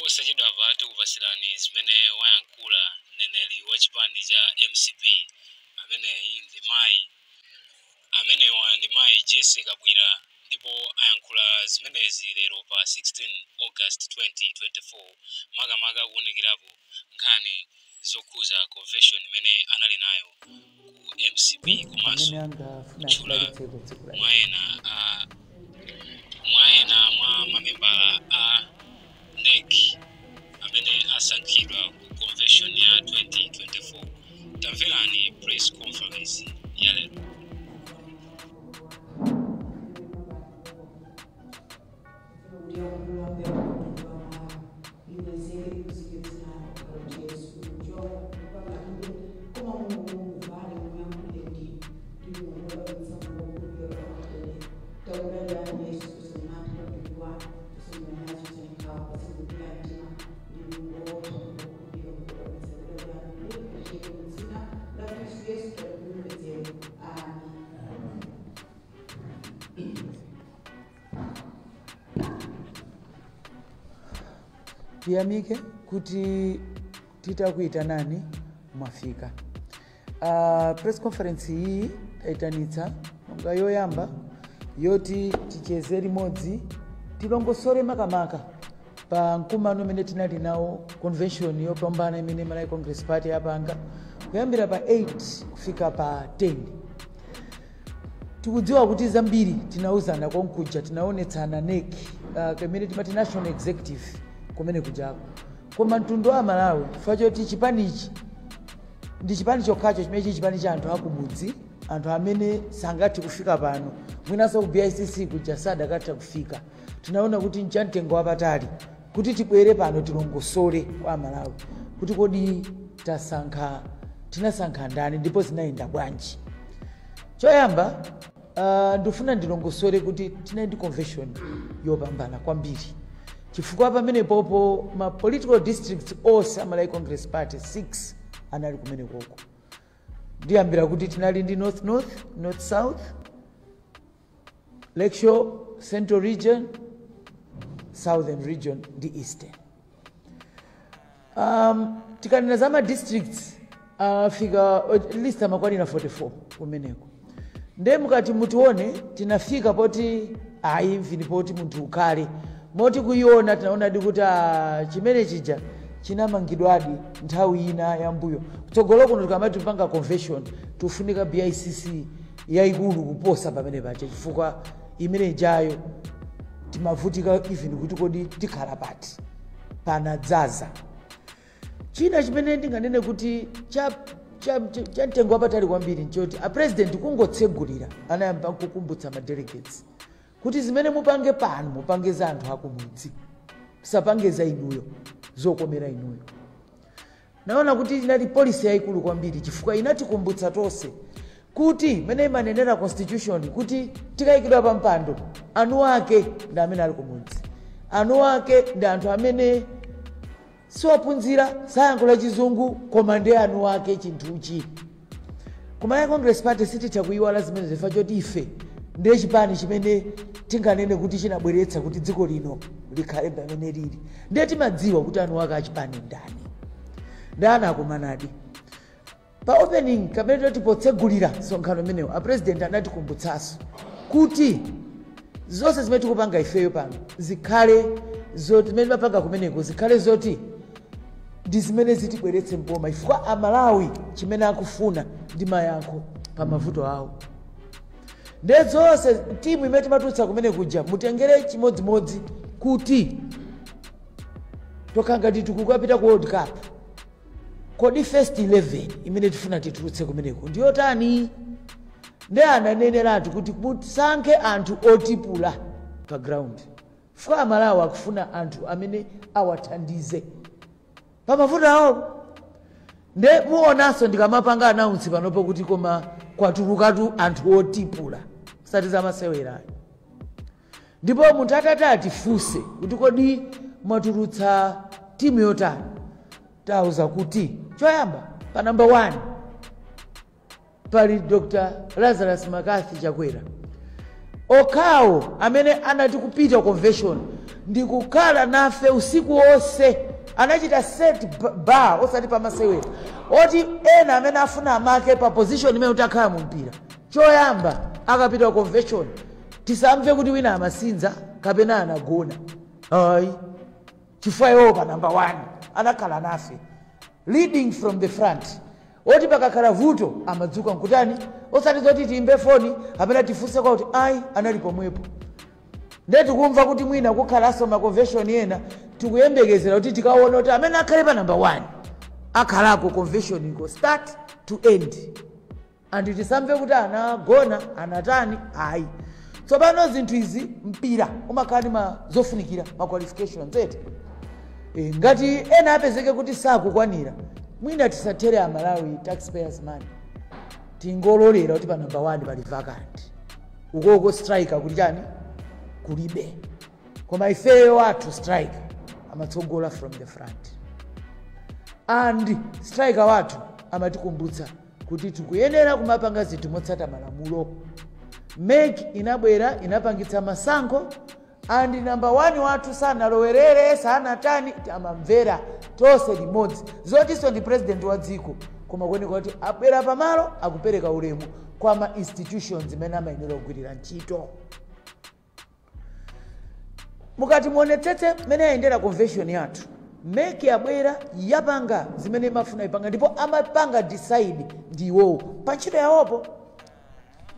Posachedwapa tikupatsirani zimene wayankhula mneneri wa chipani cha MCP. Ameneyi ndi mayi, amenewa ndi mayi Jessie Kabwila, ndipo ayankhula zimenezi lero pa 16 August 2024, makamaka kuwunikirapo nkhani zokhuza convention imene anali nayo ku MCP komanso amene angafuna kutchula atidalitseko tsiku la mwa ena a mwa ena mwa mamembala a NEC amene asankhidwa ku convention ya 2024. Tamverani press conference ya lero. Tiyamike kuti titakuyitanani mwafika. Press conference iyi tayitanitsa monga yoyamba yoti ticheze limodzi, tilongosole makamaka pa mkumano umene tinali nawo, convention yopambana imene Malawi Congress Party yapanga kuyambira pa 8 kufika pa 10. Tikudziwa kuti zambiri tinauzana konkuja, tinaonetsana NEC, kamene timati National Executive kumene kujako, koma mtundu wa Malawi, chifukwa choti chipanichi ndi chipani chokhacho chimene chili chipani cha anthu akumudzi, anthu amene sangathe kufika pano, mwinanso ku BICC kuja sadakatha kufika, tinaona kuti nchamtengo wapatali kuti tibwere pano tilongosole kwa Malawi kuti kodi tasankha, tinasankha ndani ndipo zinayenda bwanji. Choyamba, ndifuna ndilongosole kuti tinali ndi convention yopambana kwambiri, chifukwa pamenepopo ma political districts onse a Malawi Congress Party 6 anali kumene koko. Ndiyambira kuti tinali ndi North North, North South, Lakeshore, Central Region, Southern Region ndi Eastern. Tikanena za ma districts, afika at least amakwanira 44 kumeneko. Nde mukati mutione, tinafika poti ayi, mvini poti munthu ukhale moti kuiona, tinaonadi kuti chimene chija chinamangidwadi nthawi ina yambuyo. Kutsogolo kuno tikamati tipanga convention, tifunika BICC yayikulu kuposa pamene paja, chifukwa imene ijayo timavutika even kuti kodi tikhala pati, panadzaza. China chimene ndinganene kuti cha mtengo wapatali kwambiri nchoti a President kungotsegulira anayamba kukumbutsa ma delegates kuti zimene mupange pano, mupange za anthu akumudzi, musapange za inuyo, zokomera inuyo. Naona kuti inali policy yayikulu kwambiri, chifukwa inatikumbutsa tonse kuti mene imanenera constitution kuti tikayikidwa pa mpando, anu ake ndi amene ali kumudzi, anu ake ndi anthu amene siwaphunzira, sayankhula Chizungu, koma ndi anu ake chinthuchi. Ku Malawi Congress Party sititha kuyiwala zimene, chifukwa choti ife ndiye chipani chimene tinganene kuti chinabweretsa kuti dziko lino likhale pamene lili. Ndiye timadziwa kuti anu ake achipani ndani. Ndani akumanadi pa opening kapena toti potsegulira msonkhano umenewo, a President anatikumbutsanso kuti zonse zimene tikupanga ifeyo pano zikhale zoti, zimene timapanga kumeneko zikhale zoti ndi zimene zitibweretse mboma, chifukwa Amalawi chimene akufuna ndi mayankho pa mavuto awo. Ndiye zonse timu imene timatulutsa kumene kuja, mutengere chimodzimodzi kuti tokha ngati tikukapita ku World Cup, kodi first 11 imene tifuna titulutse kumeneko ndiyotani? Ndi ananeneratu kuti musankhe anthu otipula pa ground, chifukwa Amalawi akufuna anthu amene awathandize pamavuto awo. Nde muonanso ndikamapanga announce panopo kuti koma kwatulukatu anthu otipula, sati zamasewerayo. Ndipo munthu atati atifunse kuti kodi mwatulutsa timu yotani, tauza kuti choyamba pa number 1 pali Dr Lazarus McCarthy Chakwera. Okhawo amene anati kupita convention ndikukhala nafe usiku wonse, anachita set bar, osati pamasewera, oti ena amene afuna amake pa position imene kuti akhala mu mpira, choyamba akapita convention tisamve kuti wina amasinza kapena anagona, ayi, chifukwa iwowo pa number 1 anakhala nafe, leading from the front, oti pakakhala vuto amadzuka nkutani, osati zoti tiyimbe foni apena tifunse kwa kuti ayi, anali pomwepo. Nde tikumva kuti mwina kukhalanso ma convention ena, tikuyembekezera kuti tikaona kuti amene akhale pa number 1 akhalako convention iko start to end, and tisamve kuti anagona, anatani, ayi. Tsopano zinthu izi, mpira umakhala ndi ma zofunikira, ma qualifications eti. Ngati ena apezeke kuti sakukwanira, mwina tisathere Amalawi taxpayers money, tingololera kuti pa number 1 pali vacant, ukoko striker kuti chani kulibe, koma ifeyo wathu striker amatsogola from the front, and striker wathu amatikumbutsa kuti tikuyenera kumapanga zinthu motsata malamulo. MEC inabwera, inapangitsa masankho, and number 1 wathu sanalowerere, sanatani, amamvera tonse limodzi. Zotinso ndi president wa dziko, koma kuoneka kuti abwera pamalo akupereka ulemu kwa ma institutions imene amayenera kugwirira ntchito. Mukati muonetsetse mmene ayendera convention yathu, MEC yabwera, yapanga zimene imafuna ipanga, ndipo amapanga decide ndi iwowo pa ntchito yawopo.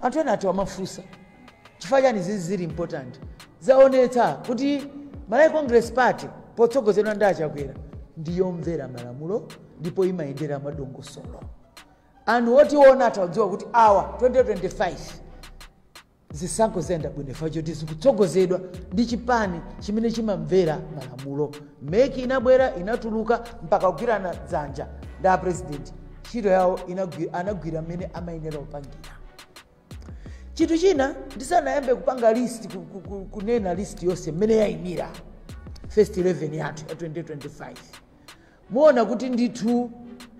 Anthu ena ati wamafunsa chifukwa chani zizi zili important. Zaonetsa kuti Malawi Congress Party potsogozedwa ndi Achakwera ndiyomvera malamulo ndipo imayendera madongosolo. Anthu otiona atadziwa kuti awa 2025 zisankho zayenda bwino chifukwa choti zikutsogozedwa ndi chipani chimene chimamvera malamulo. MEC inabwera, inatuluka mpaka kugwirana dzanja ndi a president. Ntchito yawo anagwira mmene amayenera kupangira. Chinthu china, ndisanayambe kupanga list, kunena list yonse mmene yayimira first 11 yathu ya 2025, muona kuti ndithu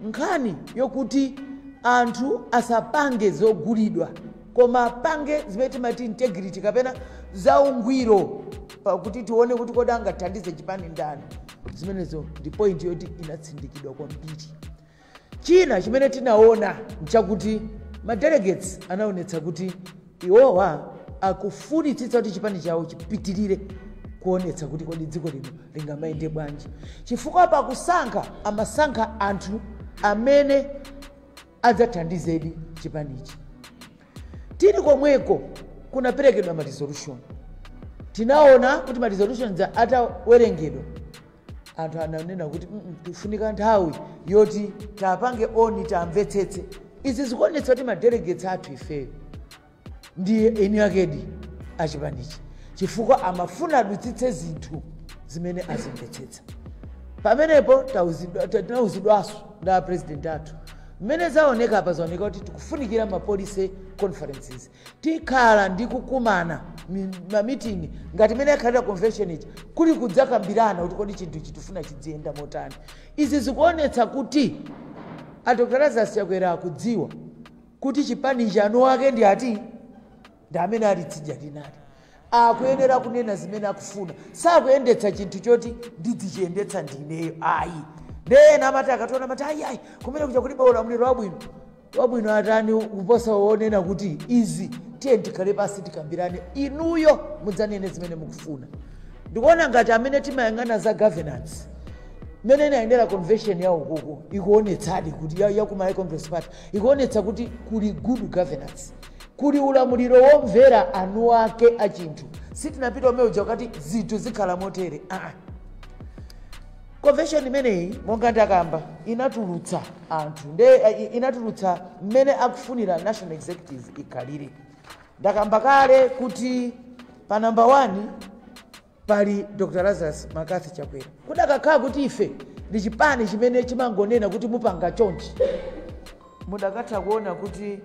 nkhani yokuti anthu asapange zogulidwa koma apange zimene timati integrity kapena zaungwiro, pakuti tione kuti kodi angathandize chipani ndani, zimenezo ndi point yoti inatsindikidwa kwambiri. China chimene tinaona nchakuti ma delegates anaonetsa kuti iwowa akufunitsitsa kuti chipani chawo chipitirire kuonetsa kuti kodi dziko lino lingamayende bwanji, chifukwa pakusankha amasankha anthu amene adzathandizedi chipanichi. Tili komweko kunaperekedwa ma resolution. Tinaona kuti ma resolutions atawerengedwa, anthu ananena kuti tifunika nthawi yoti tapange oni, tamvetsetse. Izi zikuonetsa kuti ma delegates athu ifeyo ndiye eni akedi achipanichi, chifukwa amafuna adutsitse zinthu zimene azimvetsetsa. Pamenepo tinauzidwanso ndi a president athu. Mmene zaoneka apa, zaoneka kuti tikufunikira ma policy conferences, tikhala ndi kukumana ma meeting ngati imene yakhalira convention iji, kuli kudzakambirana kuti kodi chinthu ichi tifuna chidziyenda motani. Izi zikuonetsa kuti a Dr Lazarus Chakwera akudziwa kuti chipani chanu wake ndi ati, ndi amene ali tsidya linali, akuyenera kunena zimene akufuna, sakuyendetsa chinthu choti ndidzichiyendetsa ndineyo, ayi. Ndena amati akationa amati ayi ayi, kumene kuja kulibe ulamuliro wabwino wabwino, atani kuposa wonena kuti izi tiye tikhale pasi tikambirane, inuyo mudzanene zimene mukufuna. Ndikuona ngati amene timayang'ana za governance, mmene inayendera convention ya ukuku ikuonetsadi kuti ya ku Malawi Congress Party ikuonetsa kuti kuli good governance, kuli ulamuliro womvera anu ake a chinthu. Sitinapita umene uja ukati zinthu zikhala motere. Convention imeneyi, monga ndakamba, inatulutsa anthu nde inatulutsa mmene akufunira national executive ikhalire. Ndakamba kale kuti pa number 1 pali Dr Lazarus McCarthy Chakwera. Kudakakhala kuti ife ndi chipani chimene chimangonena kuti mupanga chonchi, mudakatha kuona kuti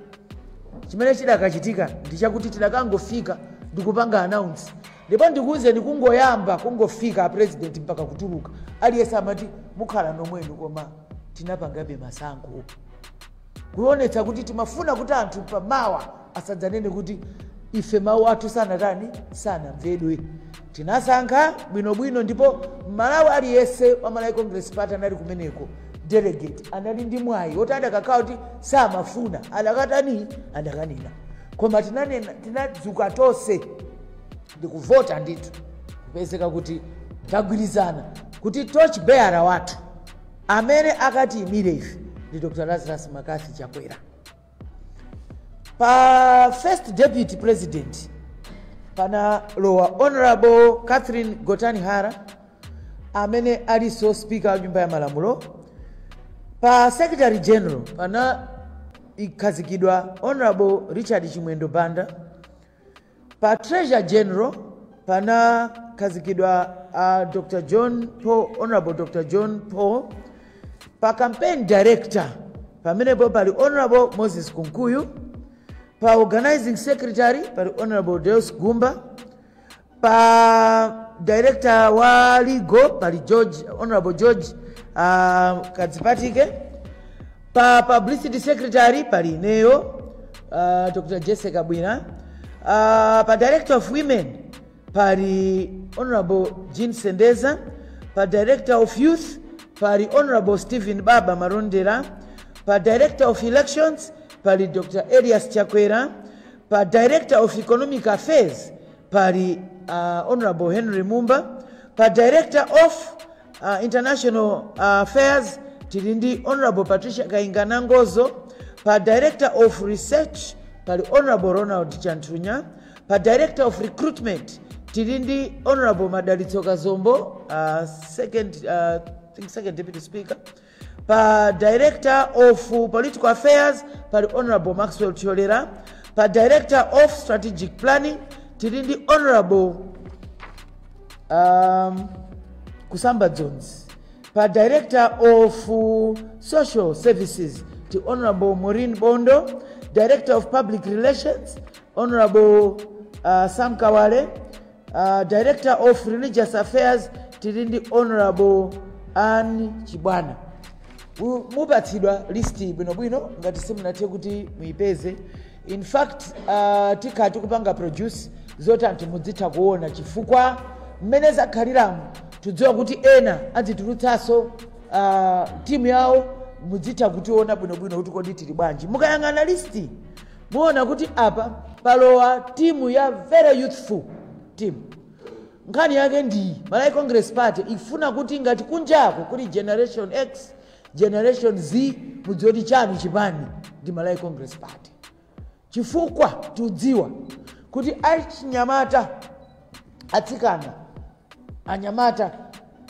chimene chidakachitika ndi chakuti tidakangofika ndikupanga announce, ndipo ndikuwuzeni, kungoyamba kungofika a president mpaka kutuluka, aliyense amati mukhala nomwenu, koma tinapangabe masankho kuonetsa kuti timafuna kuti anthu pamawa asadzanene kuti Ife mawu athu sanatani, sanamvedwe. Tinasankha bwinobwino, ndipo Malawi aliyense wa Malawi Congress Party anali kumeneko, delegate, anali ndi mwayi woti adakakhala kuti samafuna adakatani, adakanena. Koma tinanena, tinadzuka tonse ndikuvota ndithu, kupezeka kuti tagwirizana kuti torch bearer wathu amene akatiyimire ife ndi Dr Lazarus McCarthy Chakwera. Pa first deputy president panalowa Honorable Catherine Gotani Hara, amene alinso Speaker wa Nyumba ya Malamulo. Pa secretary general pana ikhazikidwa Honorable Richard Chimwendo Banda. Pa treasurer general panakhazikidwa Dr John Paul, Honorable Dr John Paul. Pa campaign director pamenepo pali Honorable Moses Kunkuyu. Pa organizing secretary pali Honorable Deus Gumba. Pa director wa legal pali George, Honorable George Kadzipatike. Pa publicity secretary pali ineyo, Dr Jessica Bwina. Pa director of women pali Honorable Jean Sendeza. Pa director of youth pali Honorable Stephen Baba Marondera. Pa director of elections pali Dr Elias Chakwera. Pa director of economic affairs pali Honorable Henry Mumba. Pa director of international affairs tili ndi Honorable Patricia Kainganangozo. Pa director of research pali Honorable Ronald Chanthunya. Pa director of recruitment tili ndi Honorable Madalitso Kazombo, second, think second deputy speaker. Pa director of political affairs pali Honorable Maxwell Cholera. Pa director of strategic planning tili ndi Honorable Kusamba Jones. Pa director of social services ti Honorable Maureen Bondo. Director of public relations, Honorable Sam Kawale. Director of religious affairs tili ndi Honorable Ann Chibwana. Mupatsidwa list bwinobwino ngati simunathe kuti muyipeze. In fact, tikhala tikupanga produce zoti anthu mudzitha kuona, chifukwa mmene zakhaliramo tidziwa kuti ena adzitulutsanso timu yawo, mudzitha kutiona bwinobwino kuti kodi tili bwanji. Mukayang'ana list muona kuti apa palowa timu ya very youthful team. Nkhani yake ndi Malawi Congress Party ifuna kuti ngati kunjako kuli Generation X, Generation Z, mudziwe kuti chanu chipani ndi Malawi Congress Party, chifukwa tudziwa kuti achinyamata, atsikana, anyamata,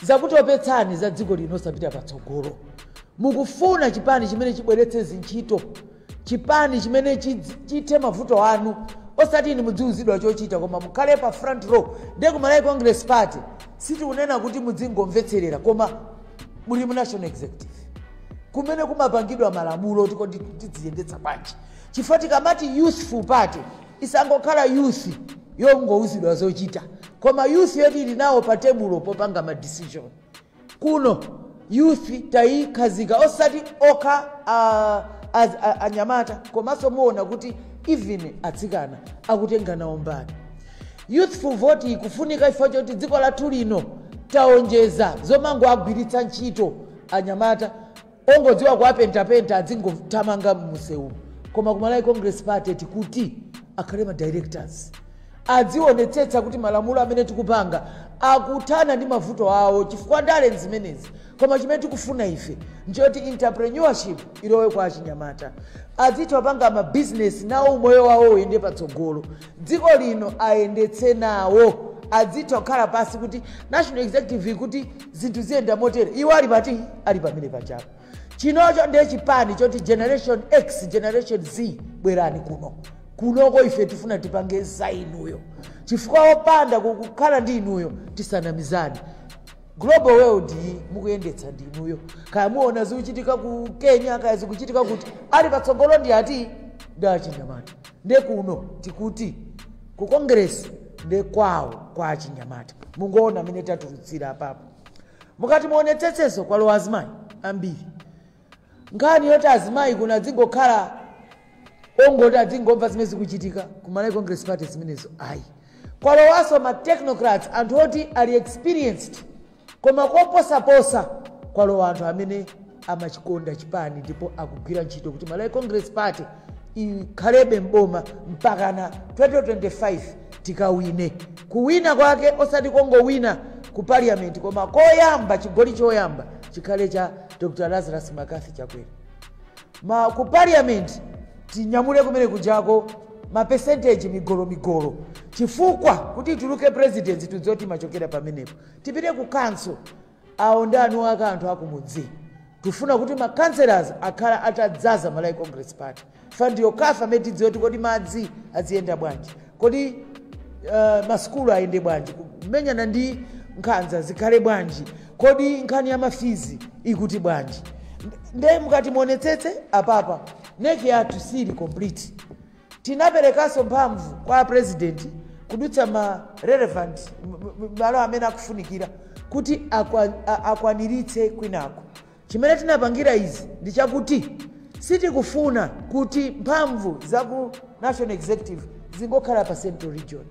zakutopetsani za dziko lino osapita patsogolo. Mukufuna chipani chimene chibweretse zintchito, chipani chimene chithe mavuto anu, osati inu mudziuzidwa chochita, koma mukhale pa front row. Ndiye ku Malawi Congress Party sitikunena kuti mudzingoMvetserera, koma muli mu national executive kumene kumapangidwa malamulo kuti kodi tidziyendetsa bwanji, chifukwa tikamati youthful party, isangokhala youth yongouzidwa zochita, koma youth yoti ili nawo pa tebulo popanga ma decision. Kuno youth tayikhazika, osati okha anyamata, komanso muona kuti even atsikana akutenga nawo mbali. Youthful vote ikufunika chifukwa choti dziko lathu lino taonjeza zomangoagwiritsa ntchito anyamata ongodziwa kuwapentapenta, adzingothamanga mumsewu. Koma ku Malawi Congress Party tikuti akhale ma directors, adzionetsetsa kuti malamulo amene tikupanga akuthana ndi mavuto awo, chifukwa ndale zimenezi. Koma chimene tikufuna ife nchoti entrepreneurship ilowe kwa achinyamata, adzitha kupanga mabizinesi nawo, umoyo wawo uyende patsogolo, dziko lino ayendetse nawo, adzitha kukhala pasi kuti national executive kuti zinthu ziyenda motere, iwo ali pati, ali pamene pachapo. Chinocho ndiye chipani choti Generation X, Generation Z, bwerani kuno. Kunoko ife tifuna tipange za inuyo, chifukwa wopanda kukhala ndi inuyo, tisanamizane, global world iyi mukuyendetsa ndi inuyo. Kaya muona zikuchitika ku Kenya, kaya zikuchitika kuti, ali patsogolo ndi ati? Ndi achinyamata. Nde kuno tikuti ku Congress nde kwawo kwa achinyamata. Mungoona amene tatulutsira apapo. Mukati muonetsetsenso, kwalowa azimayi ambiri. Nkhani yoti azimayi kuno adzingokhala Ongoti adzingomva zimene zikuchitika ku Malawi Congress Party zimenezo ayi. Kwalowanso ma technocrats, anthu oti ali experienced, koma koposaposa kwalowa anthu amene amachikonda chipani ndipo akugwira ntchito kuti Malawi Congress Party ikhalebe mboma mpakana 2025 tikawine. Kuwina kwake osati kongowina ku parliament, koma koyamba, chigoli choyamba chikhale cha Dr Lazarus McCarthy Chakwera. Ma ku parliament tinyamule kumene kujako ma percentage migolo migolo, chifukwa kuti ituluke presidency tidziwe machokera pamenepo. Tipite ku council, awo ndi anu ake anthu akumudzi. Tifuna kuti ma councillors akhala atadzaza Malawi Congress Party fa ndiyo kafa amene tidziwe kuti kodi madzi aziyenda bwanji, kodi masukulu ayende bwanji, kumenyana ndi nkhanza zikhale bwanji, kodi nkhani ya ma fees ikuti bwanji. Nde mukati muonetsetse apapa, NEC yathu sili complete. Tinaperekanso mphamvu kwa president kudutsa ma relevant malo amene akufunikira kuti akwaniritse kwinako. Chimene tinapangira izi ndi chakuti sitikufuna kuti mphamvu za ku national executive zingokhala pa Central Region.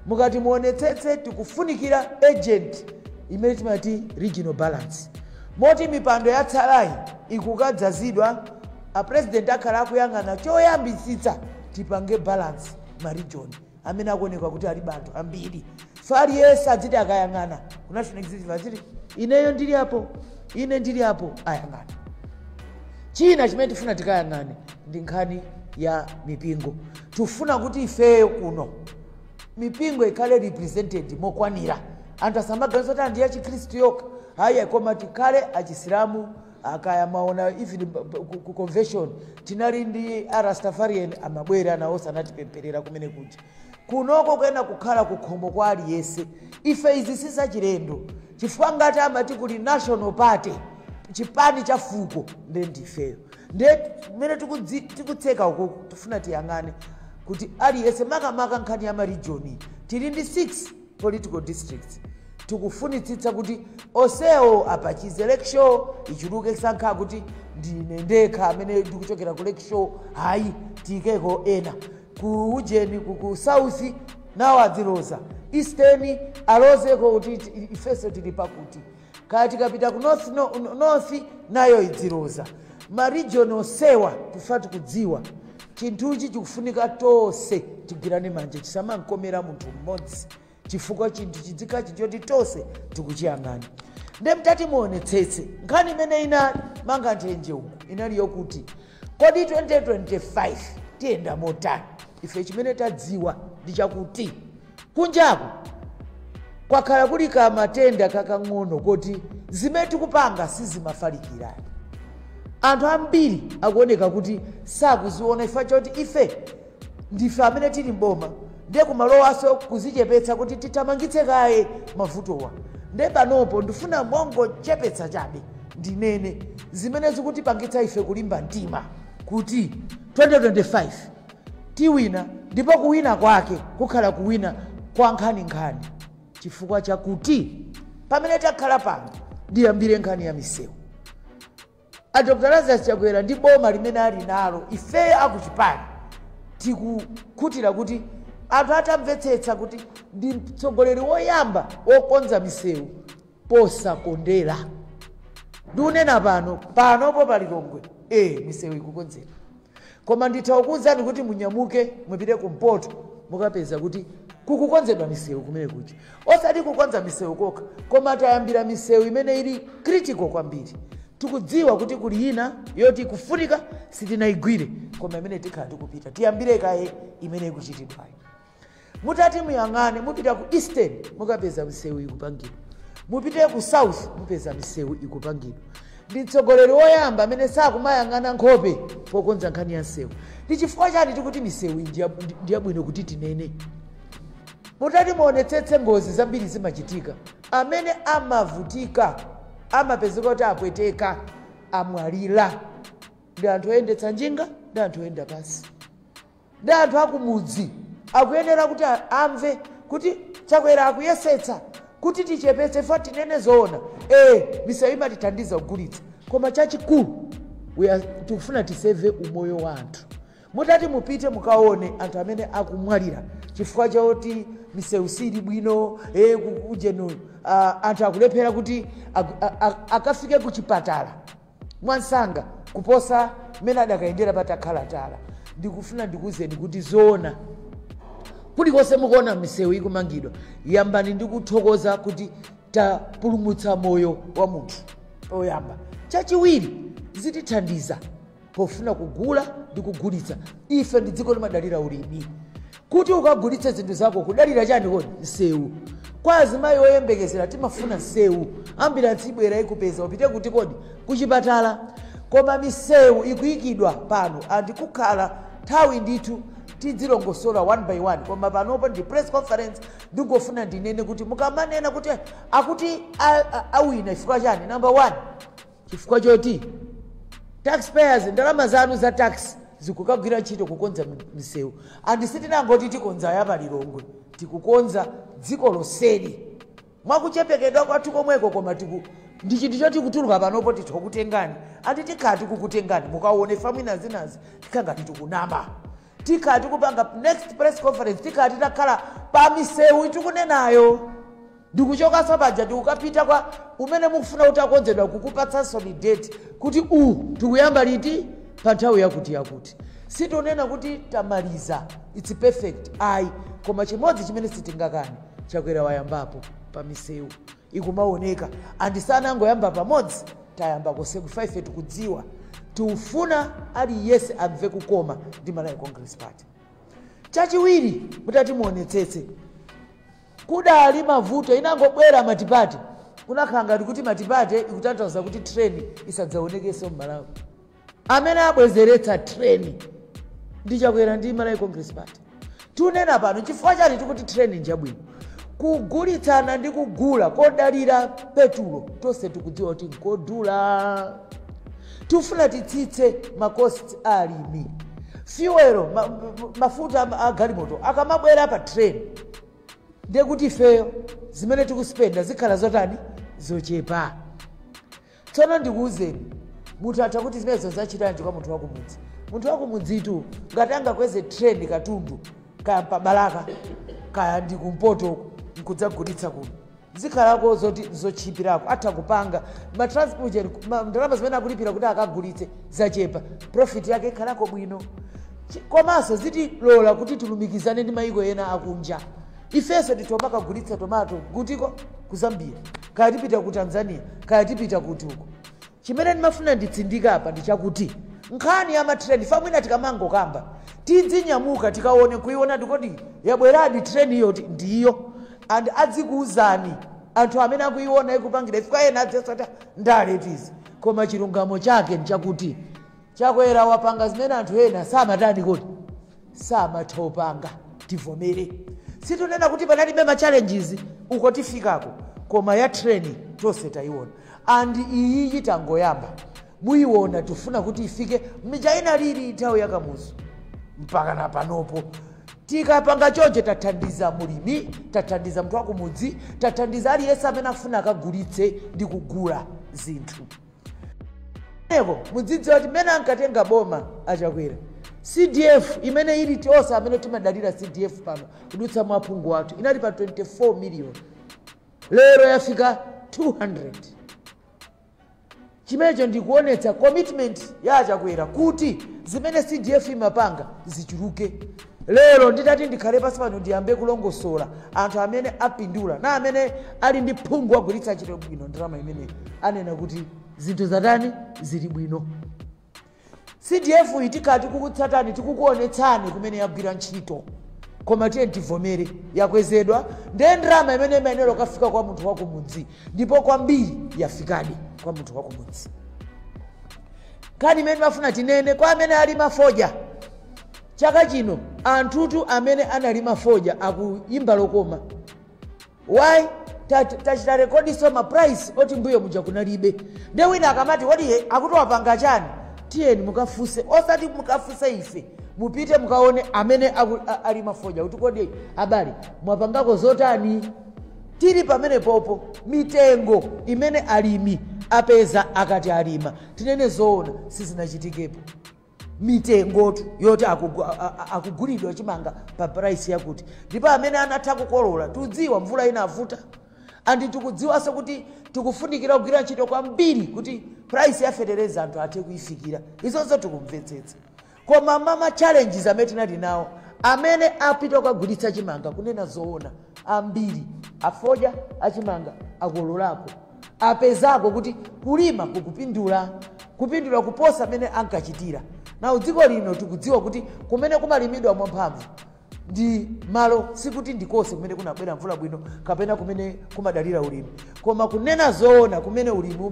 Mukati muonetsetse, tikufunikira agent imene timati regional balance, moti mipando yatsalayi ikukadzazidwa, a president akhala akuyang'ana choyambitsitsa tipange balance ma region amene akuoneka kuti alibe anthu ambiri. So aliyense adziti akayang'ana ku national executive aziti ineyo ndili apo, ine ndili apo, ayang'ana. China chimene tifuna tikayang'ane ndi nkhani ya mipingo. Tifuna kuti ifeyo kuno mipingo ikhale represented mokwanira. Anthu asamaganiza kuti andi yachikhristu yokha, hayi, koma tikhale achisilamu. Akaya maona even ku convention tinali ndi Arastafarian, amabwera nawonso anatipempherera kumene kuja. Kunoko kuyena kukhala kukhomo kwa aliyense. Ife izi sizachilendo, chifukwa ngati amati kuli national party, chipani cha fuko, nde ndifeyo. Nde mmene tikutseka ukuku, tifuna tiyang'ane kuti aliyense, makamaka nkhani ya ma region. Tili ndi 6 political districts. Tikufunitsitsa kuti onsewo apachize Lakeshore ichuluke, sankha kuti ndine ndekha amene ndikuchokera ku Lakeshore, hayi, tiyikeko ena ku ujeni, ku south nawo adziloza, eastern alozeko kuti ifenso tili pakuti, kaya tikapita ku north, no, north nayo idziloza. Ma region onsewa tifa tikudziwa chinthuchi chikufunika tonse tigwirane manja, chisamankomera munthu mmodzi, chifukwa chinthu chidzikhala choti tonse tikuchiyang'ana. Nde mtati muonetsetse, nkhani imene ina manga nthenje uku inali yokuti kodi 2025 tiyenda motani? Ife chimene tadziwa ndi chakuti kunjaku kwakhala kuli kamatenda kakang'ono koti zimene tikupanga sizimafalikirani. Anthu ambiri akuoneka kuti sakuziona ife choti ife ndife amene tili mboma, ndiye kumalowaso kuzichepetsa kuti tithamangitse kaye mavutowa. Ndiye panopo ndifuna mongochepetsa chabe ndinene zimene zikutipangitsa ife kulimba mtima kuti 2025 tiwina, ndipo kuwina kwake kukhala kuwina kwa nkhaninkhani, chifukwa chakuti pamene takhala pano, ndiyambire nkhani ya misewu. A Dr Lazarus Chakwera ndi boma limene ali nalo, ifeyo akuchipani tikukhutira kuti anthu atamvetsetsa kuti ndi mtsogoleri woyamba wokonza misewu posakondera. Ndikunena pano, panopo palilongwe misewu ikukonzedwa, koma nditha kukuwuzani kuti munyamuke mupite kumpoto, mukapeza kuti kukukonzedwa misewu kumene kuja. Osati kukonza misewu kokha, koma tayambira misewu imene ili critical kwambiri. Tikudziwa kuti kuli ina yoti kufunika sitinayigwire, koma imene tikhala tikupita tiyambire kaye imene ikuchitidwayo. Mutati muyang'ane, mupita ku eastern mukapeza misewu ikupangidwa, mupite ku south mupeza misewu ikupangidwa. Ndi mtsogoleri woyamba amene sakumayang'ana nkhope pokonza nkhani ya msewu. Ndi chifukwa chani tikuti misewu ndi yabwino kuti tinene? Mutati muonetsetse, ngozi zambiri zimachitika, amene amavutika, amapezeka kuti apweteka, amwalira ndi anthu oyendetsa njinga, ndi anthu oyenda pansi, ndi anthu akumudzi. Akuyenera kuti amve kuti Chakwera akuyesetsa kuti tichepetse. Fa tinene zoona, misewu imatithandiza kugulitsa, koma chachikulu tikufuna tiseve umoyo wa anthu. Mutati mupite mukaone anthu amene akumwalira chifukwa choti misewu sili bwino, kujenu anthu akulephera kuti akafike ku chipatala mwansanga kuposa mmene adakayendera patakhala tala. Ndikufuna ndikuwuzeni kuti zoona, kulikonse mukuona misewu ikumangidwa, yambani ndi kuthokoza kuti tapulumutsa moyo wa munthu oyamba. Chachiwiri, zitithandiza pofuna kugula ndi kugulitsa. Ife ndi dziko limadalira ulimi. Kuti ukagulitse zinthu zako kudalira chani kodi? Msewu. Kwa azimayi oyembekezera timafuna msewu, ambulansi ibwera ikupeza, upite kuti kodi? Kuchipatala. Koma misewu ikuyikidwa pano, andikukhala nthawi ndithu tidzilongosola one by one. Koma panopo ndi press conference, ndingofuna ndinene kuti mukamanena kuti akuti awina chifukwa chani, number one, chifukwa choti taxpayers, ndalama zanu za tax zikukagwira ntchito kukonza misewu. And sitinangoti tikonza ya pa Lilongwe, tikukonza dziko lonseli mwakuchepekedwa kwathu komweko. Koma tiku ndi chinthu choti kutuluka panopo titha kutengani, ati tikhala tikukutengani mukaone famwina zinazi tikhala ngati tikunama. Tikhala tikupanga next press conference, tikhala titakhala pa misewu tikunenayo, ndikuchokanso paja ndikukapita kwa umene mukufuna kuti akonzedwa, kukupatsanso date kuti tikuyamba liti pa nthawi yakuti yakuti. Sitonena kuti tamaliza, it's perfect, ayi. Koma chimodzi chimene sitingakane, Chakwera wayambapo pa misewu, ikumaoneka. And sanangoyamba pamodzi, tayamba konseku. Ife tikudziwa, tikufuna aliyense amve kukoma ndi Malawi Congress Party. Chachiwiri, mutati muonetsetse, kudali mavuto. Inangobwera multiparty, kunakhala ngati kuti multiparty ikutanthauza kuti treni isadzaonekenso m'Malawi. Amene abwezeretsa treni ndi Chakwera ndi Malawi Congress Party. Tunena pano chifukwa chani tikuti treni njabwino? Kugulitsana ndi kugula kodalira petulo, tonse tikudziwa kuti nkodula. Tifuna titsitse ma cost a alimi. Fuel, mafuta a galimoto akamabwera pa train, ndiye kuti ifeyo zimene tikuspenda zikhala zotani? Zochepa. Tsono ndikuwuzeni, munthu atha kuti zimenezo zachitanji kwa munthu wakumudzi? Munthu wakumudzitu ngati angakweze train katundu kaya mpabalaka kaya ndi kumpoto nkudzagulitsa kuno, zikhalako zoti zotchipirako. Atha kupanga ma transport, ndalama zimene akulipira kuti akagulitse zachepa, profit yake ikhalako bwino. Komanso zitilola kuti tilumikizane ndi mayiko ena akunja. Ifenso titha kugulitsa tomato kutiko? Ku Zambia, kaya tipita ku Tanzania, kaya tipita kuti uko. Chimene ndimafuna nditsindika apa ndi chakuti nkhani ya matreni, famwina tikamangokamba, tidzinyamuka tikaone kuiona ndikoti yabweradi treni iyo ndiyo. And adzikuwuzani anthu amene akuiona ikupangira, ifika ena adzesata ndaletizi. Koma chilungamo chake nchakuti Chakwera wapanga zimene anthu ena samatani kodi? Samatha opanga. Tivomere, situnena kuti panalibe ma challenges uko tifikako, koma ya treni tonse tayiona. And iyi tangoyamba, muyiona. Tifuna kuti ifike mija inalili nthawi yakamuzu mpaka na panopo. Tikapanga choncho, tathandiza mulimi, tathandiza munthu wakumudzi, tathandiza aliyense amene afuna akagulitse ndi kugula zinthu. Eko mudzidziwa kuti mmene ankatenga boma aChakwera, CDF imene ili tonse amene timadalira CDF pano kudutsa mwa aphungu athu inali pa 24 million, lero yafika 200. Chimenecho ndikuonetsa commitment ya aChakwera kuti zimene CDF imapanga zichuluke. Lero nditati ndikhale pasi pano ndiyambe kulongosola anthu amene apindula na amene ali ndi phungu agwiritsa ntchito bwino ndalama imeneyi, anena kuti zinthu zatani? Zili bwino. CDF iyi tikhala tikukutsatani, tikukuonetsani kumene yagwira ntchito. Koma tiye tivomere, yakwezedwa, ndiye ndalama imene imayenera kafika kwa munthu wakumudzi, ndipo kwambiri yafikadi kwa munthu wakumudzi. Nkhani imene mafuna tinene kwa amene alima fodya chaka chino, anthutu amene analima fodya akuyimba lokoma. Why? Tachita record ma price oti mbuyo muja kunalibe. Nde wina akamati kodi akuti wapanga chani, tiyeni mukafunse, osati mukafunse ife, mupite mukaone amene alima fodya kuti kodi abale mwapangako zotani. Tili pamene popo, mitengo imene alimi apeza akati alima, tinene zoona, sizinachitikepo. Mitengotu yoti akugulidwa chimanga pa price yakuti, ndipo amene anatha kukolola, tikudziwa mvula inavuta, and tikudziwanso kuti tikufunikira kugwira ntchito kwambiri kuti price ya fetereza anthu athe kuyifikira. Izonso tikumvetsetsa. Koma mama challenges amene tinali nawo, amene apita kukagulitsa chimanga, kunena zoona, ambiri afodya achimanga akololako, apezako kuti kulima kukupindula, kupindula kuposa amene ankachitira. Nawo dziko lino tikudziwa kuti kumene kumalimidwa mwamphamvu ndi malo, sikuti ndikonse kumene kunabwera mvula bwino kapena kumene kumadalira ulimi. Koma kunena zoona, kumene ulimi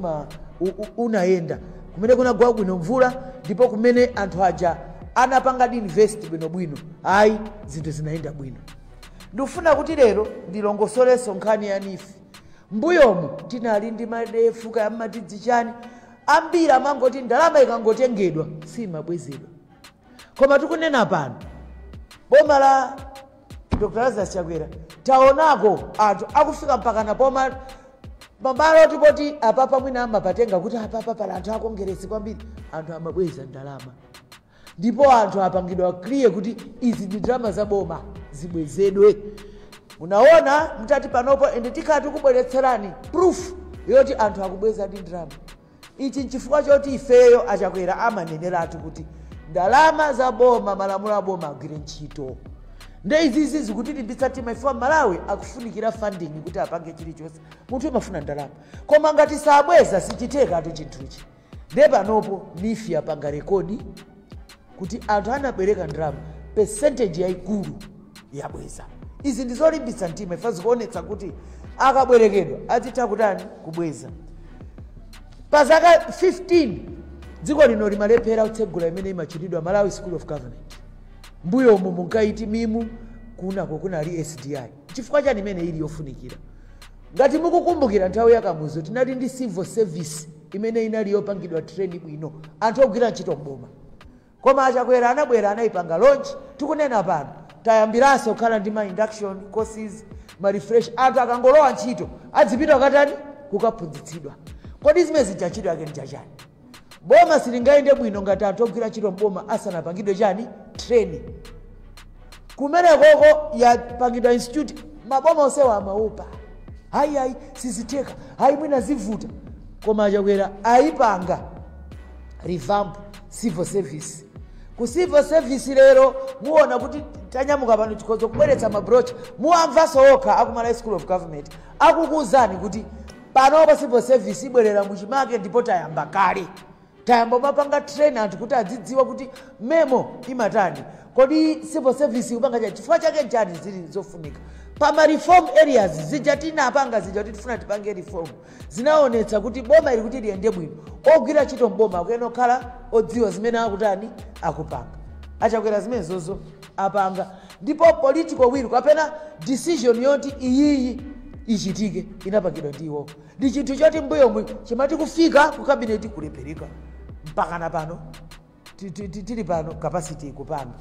unayenda, kumene kunagwa bwino mvula, ndipo kumene anthu aja anapanga invest bwinobwino, ayi, zinthu zinayenda bwino. Ndikufuna kuti lero ndilongosolenso nkhani ya NEEF. Mbuyomu tinali ndi madefu kaya mmatidzi chani, ambiri amangoti ndalama ikangotengedwa simabwezedwa. Koma tikunena pano, boma la Dr Lazarus Chakwera, taonako anthu akufika mpakana poma mabalo tipoti apapa mwina amapatenga kuti apapa pala anthu akongeresi kwambiri, anthu amabweza ndalama, ndipo anthu apangidwa clear kuti izi ndi ndalama za boma, zibwezedwe. Munaona mutati panopo, ende tikhala tikubweretserani proof yoti anthu akubweza ndi ndalama. Ichi nchifukwa choti ifeyo aChakwera amaneneratu kuti ndalama za boma, malamulo a boma agwire ntchito. Nde izizi zikutilimbitsa mtima ifewa. Malawi akufunikira funding kuti apange chilichonse. Munthu amafuna ndalama, koma ngati sabweza sichithekatu chinthuchi. Nde panopo NEEF yapanga record kuti anthu anabwereka ndalama, percentage yayikulu yabweza. Izi ndi zolimbitsa mtima ife, zikuonetsa kuti akabwerekedwa azitha kutani? Kubweza. Pa zaka 15 dziko lino limalephera kutsegula imene imachitidwa Malawi School of Government. Mbuyomu munkaiti mimu, kunako kunali SDI. Chifukwa chani imene ili yofunikira? Ngati mukukumbukira, nthawi yakamuzo tinali ndi civil service imene inali yopangidwa train bwino, anthu ogwira ntchito mboma. Koma aChakwera anabwera, anayipanga launch. Tikunena pano tayambiranso kukhala ndi ma induction courses, ma refresh. Anthu akangolowa ntchito adzipita katani? Kukaphunzitsidwa. Kodi zimene zija ntchito yake ndi chachani? Boma silingayende bwino ngati anthu ogwira ntchito mboma asanapangidwe chani? Training. Kumenekoko yapangidwa institute. Maboma onsewa amaopa, hayi, hayi, sizitheka, hayi, mwina zivuta. Koma aChakwera ayipanga revamp civil service. Ku civil service lero muona kuti tanyamuka pano, tikhoza kubweretsa ma brochure, muwamvanso okha aku School of Government akukuwuzani kuti panopa civil service ibwerera muchimake. Ndipo tayamba kale, tayamba mapanga train anthu kuti adzidziwa kuti memo imatani, kodi civil service ikupanga chani, chifukwa chake nchani zili zofunika. Pama reform areas zija tinapanga zija kuti tifuna tipange reform, zinaonetsa kuti boma ili kuti liyende bwino, ogwira ntchito mboma akuyenera kukhala odziwa zimene akutani, akupanga. AChakwera zimene zozo apanga, ndipo political will kapena decision yoti iyiyi ichitike inapangidwa ndi iwo. Ndi chinthu choti mbuyomu chimati kufika ku cabinet kulephereka, mpakana pano tili pano capacity ikupanga.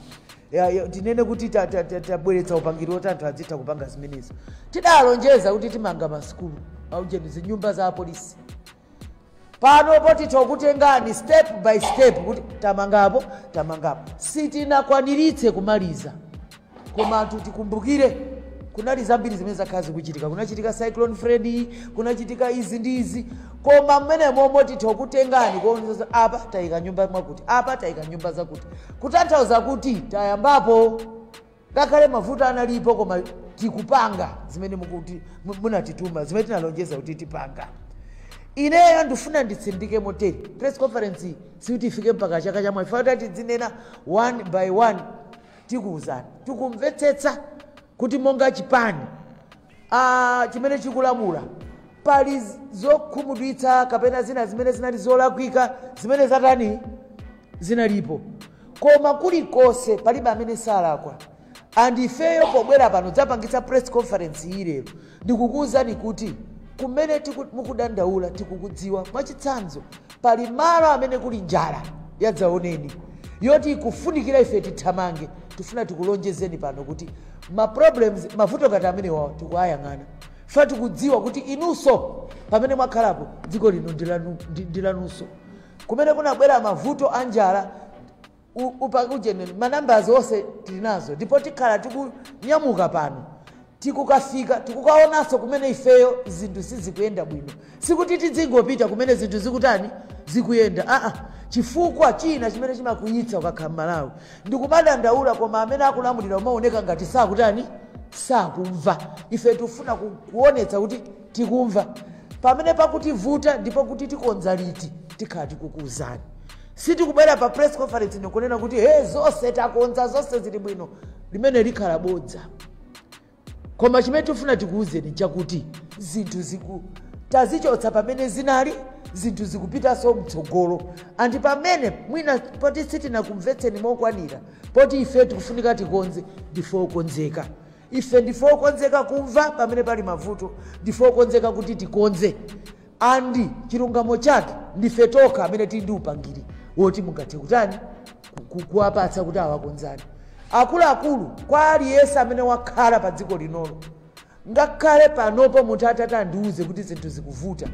Tinene kuti tabweretsa upangiri woti anthu adzitha kupanga zimenezo. Tidalonjeza kuti timanga masukulu aujeni, zinyumba za apolisi. Pano poti tokutengani step by step kuti tamangapo, tamangapo. Sitinakwaniritse kumaliza, koma anthu tikumbukire kunali zambiri zimene zakhala zikuchitika. Kunachitika Cyclone Freddy, kunachitika izi ndi izi. Koma mmene momwe titha kutengani kuonesa apa tayika nyumba mwakuti, apa tayika nyumba zakuti, kutanthauza kuti tayambapo. Ngakhale mavuto analipo, koma tikupanga zimene mukuti munatituma, zimene tinalonjeza kuti tipanga. Ineyo ndifuna nditsindike motere: press conference sikuti ifike mpaka chaka chamwe ife kuti tidzinena one by one. Tikuwuzani, tikumvetsetsa kuti monga chipani chimene chikulamula, pali zokhumudwitsa kapena zina zimene zinali zolakwika zimene zatani zinalipo. Koma kulikonse palibe amene salakwa. And ifeyo pobwera pano dzapangitsa press conference iyi lero, ndikukuwuzani kuti kumene mukudandaula tikukudziwa. Mwachitsanzo, pali malo amene kuli njala yadzaoneni yoti ikufunikira ife tithamange. Tifuna tikulonjezeni pano kuti ma problems, mavuto ngati amenewawo, tikuayang'ana fa. Tikudziwa kuti inunso pamene mwakhalapo dziko lino ndi lanunso. Kumene kunabwera mavuto a njala Ujene manambazi onse tili nazo, ndipo tikhala tikunyamuka pano, tikukafika, tikukaonanso kumene ifeyo zinthu sizikuyenda bwino. Sikuti tidzingopita kumene zinthu zikutani, zikuyenda, aa. Chifukwa china chimene chimakuyitsa ukakhala m'Malawi ndikumadandaula, koma amene akulamulira umaoneka ngati sakutani, sakumva. Ife tikufuna kuonetsa kuti tikumva pamene pakutivuta, ndipo kuti tikonza liti tikhala tikukuuzani. Sitikubwera pa press conference ndikunena kuti, "He, zonse takonza, zonse zili bwino." Limene likhala bodza. Koma chimene tifuna tikuwuzeni chakuti zinthu ziku tazichotsa pamene zinali, zinthu zikupitanso mtsogolo. And pamene mwina poti sitinakumvetseni mokwanira, poti ife tikufunika tikonze, ndife okonzeka. Ife ndife okonzeka kumva pamene pali mavuto, ndife okonzeka kuti tikonze. And chilungamo chake, ndife tokha amene tili ndi upangiri woti mungathe kutani, kuwapatsa kuti awakonzani akuluakulu. Kwa aliyense amene wakhala pa dziko linolo, ngakhale panopo munthu atati andiuze kuti zinthu zikuvuta,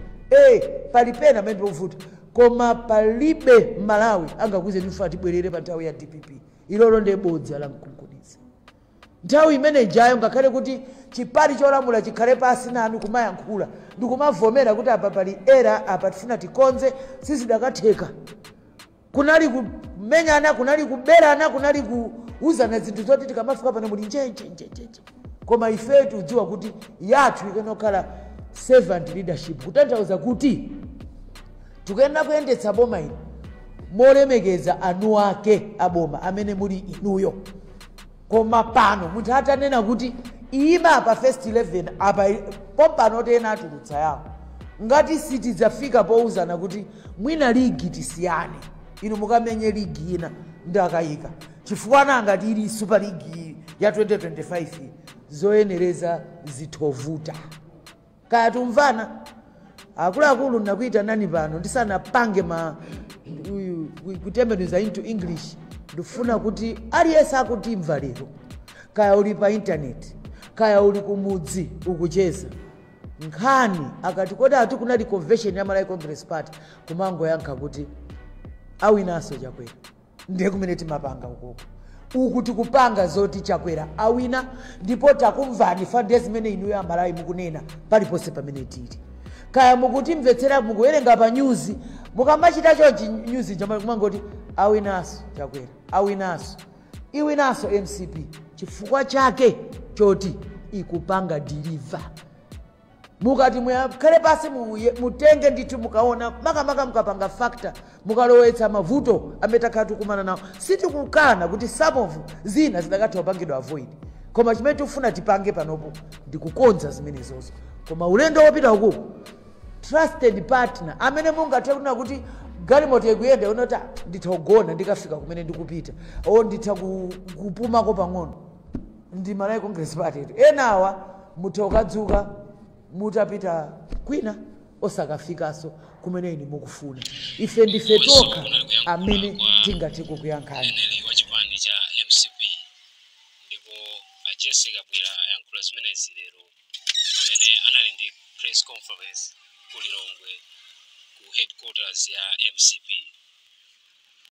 pali pena amene povuta, koma palibe Malawi angakuze ndifuna tibwerere pa nthawi ya DPP. Ilolo ndiye bodza la mkunkhuniza. Nthawi imene ijayo, ngakhale kuti chipani cholamula chikhale pasi nanu kumayankhula ndikumavomera kuti apa pali error, apa tifuna tikonze, sizidakatheka. Kunali kumenyana, kunali kuberana, kunali kuuzana zinthu zoti tikamafika pano muli njenjenjenjenje. Koma ife tikudziwa kuti yathu ikanokhala servant leadership, kutanthauza kuti tikuyenera kuyendetsa boma ili molemekeza anu ake aboma amene muli inuyo. Koma pano munthu atanena kuti ima pa first 11 apa pompano, tena atulutsa yawo, ngati sitidzafika pouzana kuti mwina ligi tisiyane, inu mukamenye ligi ina, ndakayika chifukwa nangati ili Super League ya 2025 zoyenereza zithovuta. Kaya tumvana, akuluakulu? Nakuita nani pano ndisanapange ma uyu kutembenuza into English. Ndifuna kuti aliyense akutimva lero, kaya uli pa intaneti, kaya uli kumudzi ukucheza nkhani, akati kodi ati kunali convention ya Malawi Congress Party, kumangoyankha kuti awinanso Chakwera. Ndiye kumene timapanga ukoko. Uku tikupanga zoti Chakwera awina, ndipo takumvani fa, ndiye zimene inuyo Amalawi mukunena paliponse pamene tili. Kaya mukutimvetsera, mukuwerenga pa nyuzi, mukamachita chonchi nyuzi kumangoti awinanso Chakwera, awinanso, iwinanso MCP, chifukwa chake choti ikupanga deliver. Mukati muyakhale pasi, mutenge ndithu, mukaona makamaka mukapanga factor, mukalowetsa mavuto amene takhala tikumana nawo. Sitikukana kuti some of zina zidakatha kupangidwa avoid, koma chimene tikufuna tipange panopo ndikukonza zimenezozo. Koma ulendo wopita ukuku, trusted partner amene mungathe kunena kuti galimoto ikuyenda, unoti, "Ah, nditha kugona, ndikafika kumene ndikupita, o nditha kupumako pang'ono," ndi Malawi Congress Party. Enawa mutha ukadzuka mutapita kwina, osakafikanso kumene inu mukufuna. Ife ndife tokha amene tingathe kukuyankhani. Mneneri wa chipani cha MCP, ndipo a Jessie Kabwila ayankhula zimenezi lero pamene anali ndi press conference ku Lilongwe, ku headquarters ya MCP.